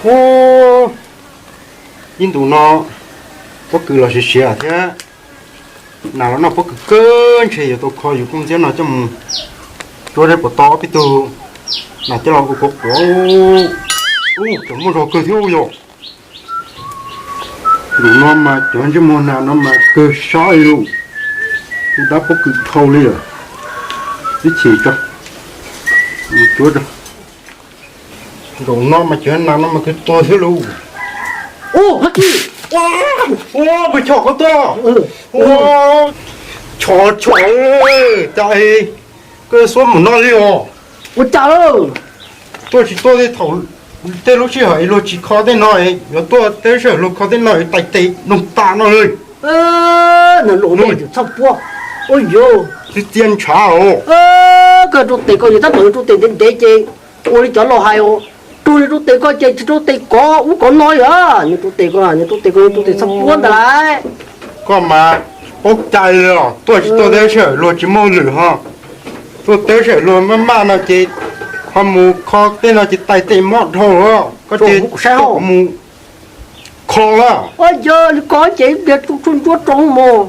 Ub, ib ntus no pob kws los siav siav thiab, nas los noj pob kws kawg, ntshe yuav tau kho yus koj ntxiab no coj mus cuab seb puas tau ob peb tug nas coj los ua kua quav. Ub, cov muaj zog kawg thiab yom. Ntus no mas cov ntsej muag nas no mas kawg sab li lawm, ua dab pob kws dhau li lawm. Ib chim tso, cuab tso. Ntus no mas cov nas no mas kawg tuag thiab lauj. Ub, Hab Kis, ua, npawg Chom koj tuaj. Ua, Chom, Chom, cas koj yuav xuab mus no li os? Ua cas lawm? Tuaj tsis tuaj tej thaum, tej lub sij hawm luag tsis kho tej no, yuav tuaj tej lub sij hawm luag kho tej no tais tes noog tas no li. Nws los no txhob puab. Ua yuav, txias ntshav os. Koj rau tes koj, yog tab tom yog rau tes ntev ntev ces ua li cov laus hais os, rau li rau tes koj ces tsis rau tes kov ub kov no yom. Nws rau tes koj, nws rau tes koj, nws rau tes txhob puab ntag lauj. Koj mas paub cai li os, tuaj tsis tuaj tej lub sij hawm luag tsis muaj lwm ho, tuaj tej lub sij hawm luag maj maj no ces ho mus kho tej no ces tais tes mob dhau lawm. Koj ces kuv mus kho lawm. Ua yog li koj ces ib pliag tshuaj ntsuab rau mos.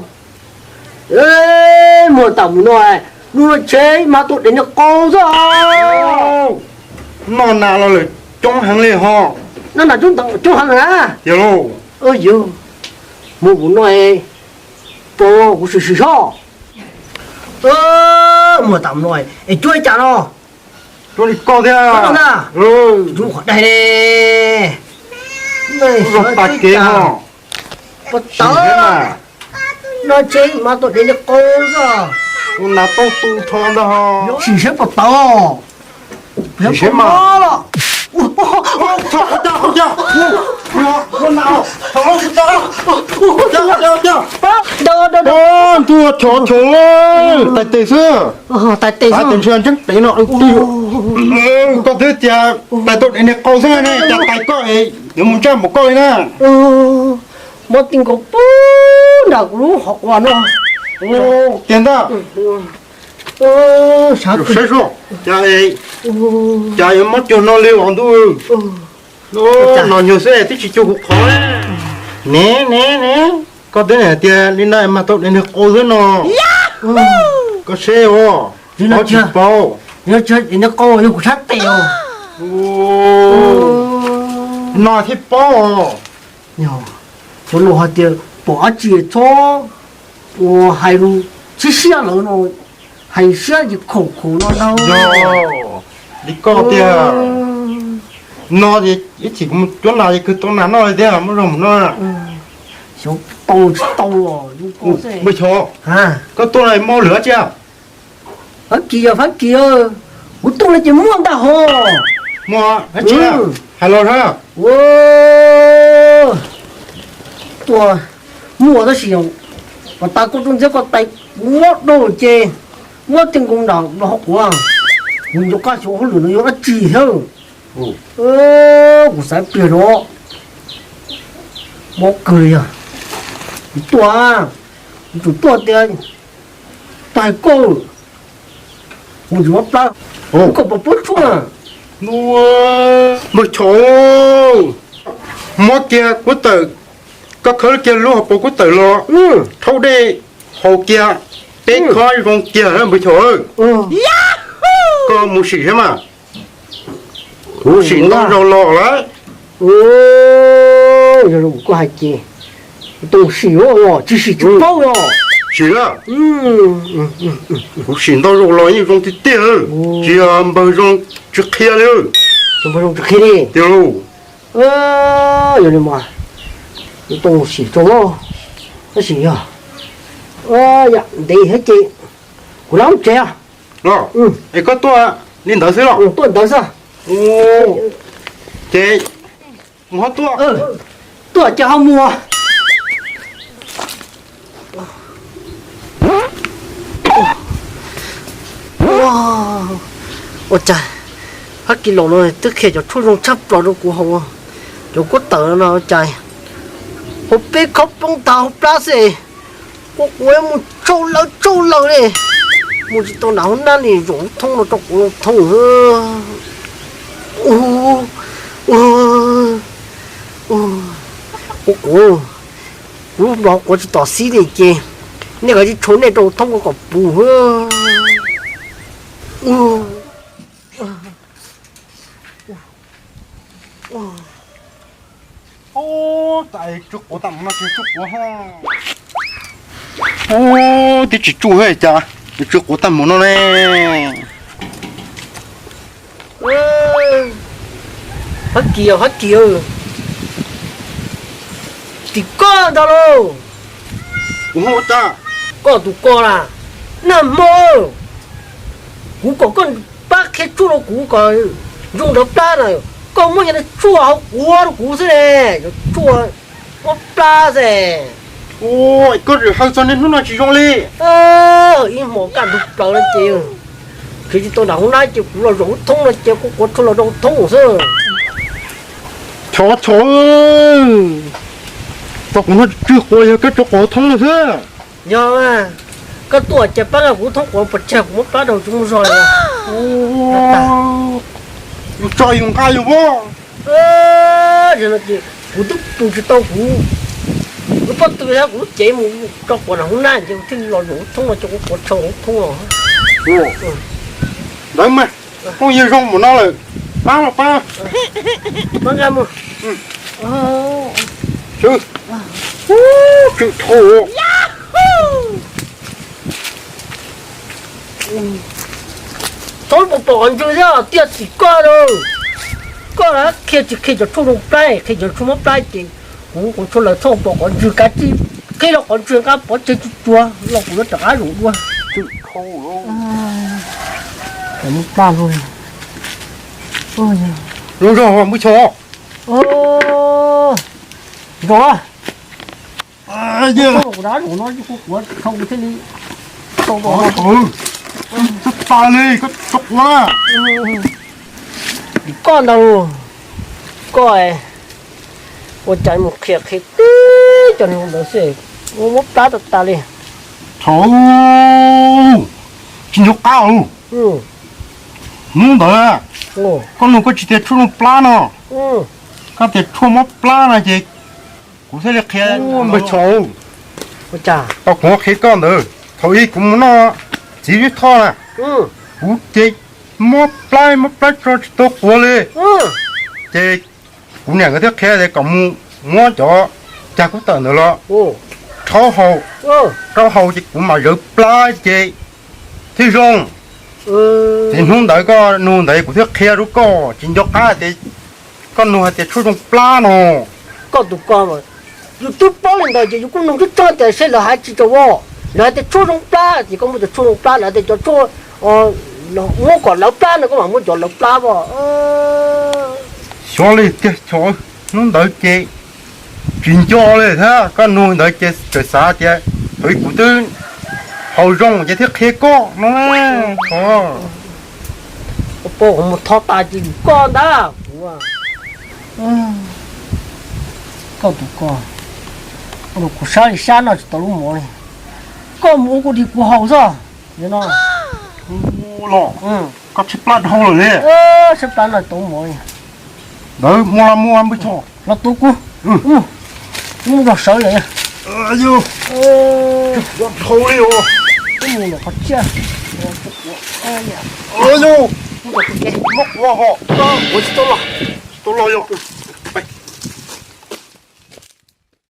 Muag tas mus no, hnub no tsheb mas tuaj dev niag qau xwb. Noj nas los lawm coob heev li ho. Noj nas coob heev na. Yog lauj. Yog, muag mus no, pos kuv sim sim soj. Muag tas mus no es cuab li cas no? Cuab li koj thiab. Rub qhov daig ne. Los tas kev ho. Pos tawv, no tsheb mas tuaj dev niag qau xwb. Ua nas tau tu tho ntag ho. Sim seb pos tawv. Sim seb mas. Ntuj, Chom, Chom, tais tes xwb. Tais tes ntshe ntseeb tes no. Koj twb tias tais tuaj dev niag qau xwb ne, cas tais koj es yuav mus ntsaj npaum koj li na. Mob ti nkaus pub nram kuv lub hauv quav no. Tiag ntag. Saib soj, cas, cas yuav mob cuag no li os ntuj. No nyuag xwb twb tsis cuag kuv qhov. Ne ne ne, koj twb hais tias li no mas tau dev niag qau xwb no. Koj seb os, koj tsis paub. Niag qau yog kuv sab tes os. No thiaj paub os. Cov laus hais tias pom dab tsi txhob hais lus siab siab lawm no, hais siab ces khaum khaum no ntag. Yog li koj tiag. No ces ib chim kuv mus cuab nas ces kawg tau nas noj li thiab, muaj zog mus noj. Xyov tau tsis tau os. Npawg Chov, koj tuaj no muaj lwm dab tsi? Fab Kis yog Fab Kis, kuv tuaj no ces muaj ntag hos. Muaj dab tsi? Hais los saib. Tuaj muaj tab sis kom tas koj rau ntxiab koj tais kuv mob dhau ces muab tej nkaus nram los hauv quav. Kuv nco qab xyov hauj lwm no yog dab tsi thiab. Kuv xav pliag rau mob kawg li yog. Kuv tuaj, kuv tsum tuaj tias tais koj, kuv tsis mob plab, koj puas paub tshuaj? Npawg Chov, muab kiag kub tawm, koj khawb kiag lub hauv paus kub tawm los, rhaub dej haus kiag, peb khob zoo kiag npawg Chov. Koj mus sim saib mas. Kuv sim ntau zaus los lawm. Yog li koj hais ces kuv tau sim os, tsis sim tsis paub os. Sim lawm. Kuv sim ntau zaus los yeej zoo tiag tiag, tsis yog npawg zoo tsis qhia li. Npawg zoo tsis qhia li. Tiag lauj. Yog li mas kuv tau sim tso, tab sis yog yam ntev thiab ces kuv lab tsev. Es koj tuaj li ntawd xwb los? Tuaj ntawd xwb. Ces mus ho tuaj. Tuaj ces ho mus. Ua cas Fab Kis laus no twb qhia cov tshuaj zoo tshaj plaws rau kuv haus, cov kub tawm no ua cas haus peb khob poob tag hauv plab xwb. Ua kuv mus tsau lawv tsau lawv li, mus tsis tau nram hauv nab li, zaum lub thoob no rau kuv lub thoob. Ua, ua, Kuv, kuv, kuv los quav tsis tom xib li ces nej kav tsij tshuab nej rau thoob kom puv. Ub, tas tsw quav tag mus no tsis tsw quav ha. Ub, twb tsis tsw thiab cas, tsw quav tag mus no ne. Hab Kis, Hab Kis, tim koj ntag lauj. Kuv hu ua cas? Koj tus ko las, nag hmo kuv kom koj pab qhia tshuaj rau kuv kom zoo nrov plab na, koj muab cov tshuaj hauv quav rau kuv xwb ne, cov tshuaj muab plab xwb. Ua, koj tseem hawm txog niaj hnub no tsis zoo li. Ib hmos kaj ntug plaws no ces, khiav tsis tau nram hoob nab ces kuv los zaum hauv thoob no ces kuv quav tshuaj los rau hauv thoob xwb. Chov, chov, tau kuv no tsw quav yog koj tso quav hauv thoob no xwb. Yog, koj tuaj ces pab kuv thoob quav pos tseg kuv muab plab rau tsis muaj zog li. Yus tso yus nqa yus voj. Kuv twb pw tsis tau kuv lub pob tw thiab kuv lub cev mus tso quav nram hoob nab ces kuv thiaj li los zaum hauv thoob no ces kuv quav tshuaj hauv thoob los. Ntawd mas, phooj ywg zoo mus no lawm, pab los pab. Pab nqa mus. Tsw, tsw dhau. Txhob pom pom qhov ntswg thiab tiag tim koj lauj. Koj qhia tsis qhia cov tshuaj zoo plab, qhia cov tshuaj mob plab ces kuv, kuv tshuaj lawv txhob pom qhov ntswg, kav tsij qhib los qhov ntswg nqa pov tseg tsuag tsuag los kuv yuav rov qab zaum dua. Tsw dhau. Mob plab lauj. Zoo zog npawg Chov. Zoo. Kuv dab no kuv thiaj li tau. Tsis tas li koj tso quav na. Koj ntag, koj ua cas mus qhia qhia tib cov neeg ntawd xwb, muab plab tas tas li. Thaum tsis nco qab hnub ntawd koj nug koj tsis tias tshuaj zoo plab no, koj tias tshuaj mob plab no ces kuv thiaj li qhia npawg Chov. Tau kuv qhia koj ntawd thaum ub kuv mus noj txiv Vib Thoj na, kuv ces mob plab mob plab tso tsis tau quav li. Ces kuv niam nkawd thiaj qhia tias kom mus muab cov cag kub tawm ntawd los rhaub haus, rhaub haus ces kuv mam zawv plab ces thiaj zoo. Ces hnub ntawd koj nug ntawd kuv thiaj qhia rau koj, tsis nco qab tias koj nug hais tias tshuaj zoo plab no. Koj tus ko, yus twb paub li ntawd ces yus kuj nug tib tsob tias seb lawv hais tsis tau as, lawv hais tias tshuaj zoo plab ces koj muab cov tshuaj zoo plab, lawv hais tias cov tshuaj muab kom lawv plab no koj mam muab cov lawv plab as. Xyov li tiag Chov, hnub ntawd ces tsis nco li thiab, koj nug ntawd ces txawm xav tias thaum ub kuv twb haus zoo ces thiaj qhia koj no. Koj mus thov tas ces yus koj ntag kuv. Koj tus ko, kuv sab li sab noj tsis tau lub mov li, koj mus ua kuv dim kuv haus xwb no. Los koj tshaib plab dhau lawm li. Tshaib plab noj tsis tau lub mov li. Ntawd mus los mus npawg Chov. Los tus kuv, mus los sawv lawm. Dhau li os. Mus los qhov tsiaj. Mob quav ho, quav tsis tau los, tsis tau los yog.